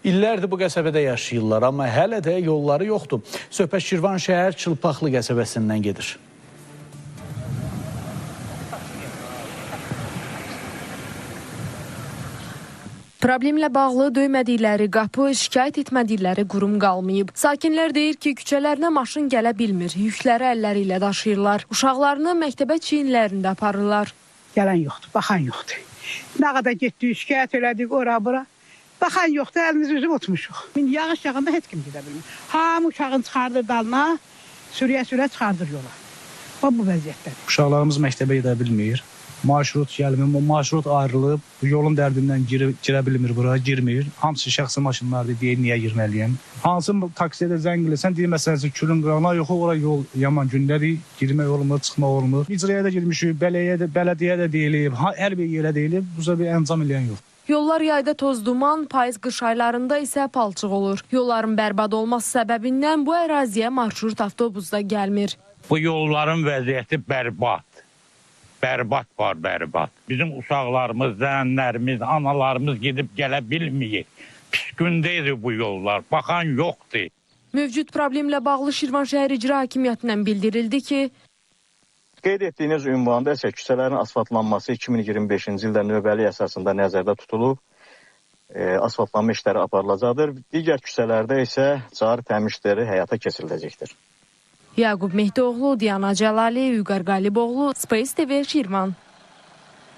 İllərdir bu qəsəbədə yaşayırlar, amma hələ də yolları yoxdur. Söhbət Şirvan şəhər Çılpaqlı qəsəbəsindən gedir. Problemlə bağlı döymədikləri qapı, şikayət etmədikləri qurum qalmayıb. Sakinlər deyir ki, küçələrinə maşın gələ bilmir, yükləri əlləri ilə daşıyırlar. Uşaqlarını məktəbə çiyinlərində aparırlar. Gələn yoxdur, baxan yoxdur. Nə qədər getdik, şikayət elədik ora bura. Baxan yoxdur, əlimizi üzüm utmuşuq. İndi yağış yağanda heç kim gedə bilmir. Hamı uşağını çıxardır dalına, sürüyə-sürüyə çıxardır yola. Bax bu vəziyyətdədir. Uşaqlarımız məktəbə gedə bilmir. Marşrut gəlmir, marşrut ayrılıb, bu yolun dərdindən girə bilmir bura, girmir. Hamısı şəxsi maşınlardır deyə niyə girməliyəm? Hansı taksiyə də zəng eləsən, deyir məsələn üçün külün qırağına, yox ora yol yaman gündədir, girmək olmur, çıxmaq olmur. İcraya da girmişik, bələdiyyəyə də deyilib, hər bir yerə deyilib, bu bir əncam eləyən yox. Yollar yayda toz duman, payız qış aylarında isə palçıq olur. Yolların bərbad olması səbəbindən bu əraziyə marşrut avtobus da gəlmir. Bu yolların vəziyyəti bərbad. Bərbad var, bərbad. Bizim uşaqlarımız, zənlərimiz, analarımız gedib gələ bilməyir. Pis gündəydi bu yollar, baxan yoxdur. Mövcud problemlə bağlı Şirvan şəhər İcra Hakimiyyətindən bildirildi ki, qeyd etdiyiniz ünvanda isə küçələrin asfaltlanması 2025-ci ildə növbəli əsasında nəzərdə tutulub, asfaltlanma işləri aparılacaqdır. Digər küçələrdə isə cari təmir işləri həyata keçiriləcəkdir. Yaqub Mehdioğlu, Diana Cəlali, Vüqar Qaliboğlu, Space TV, Şirvan.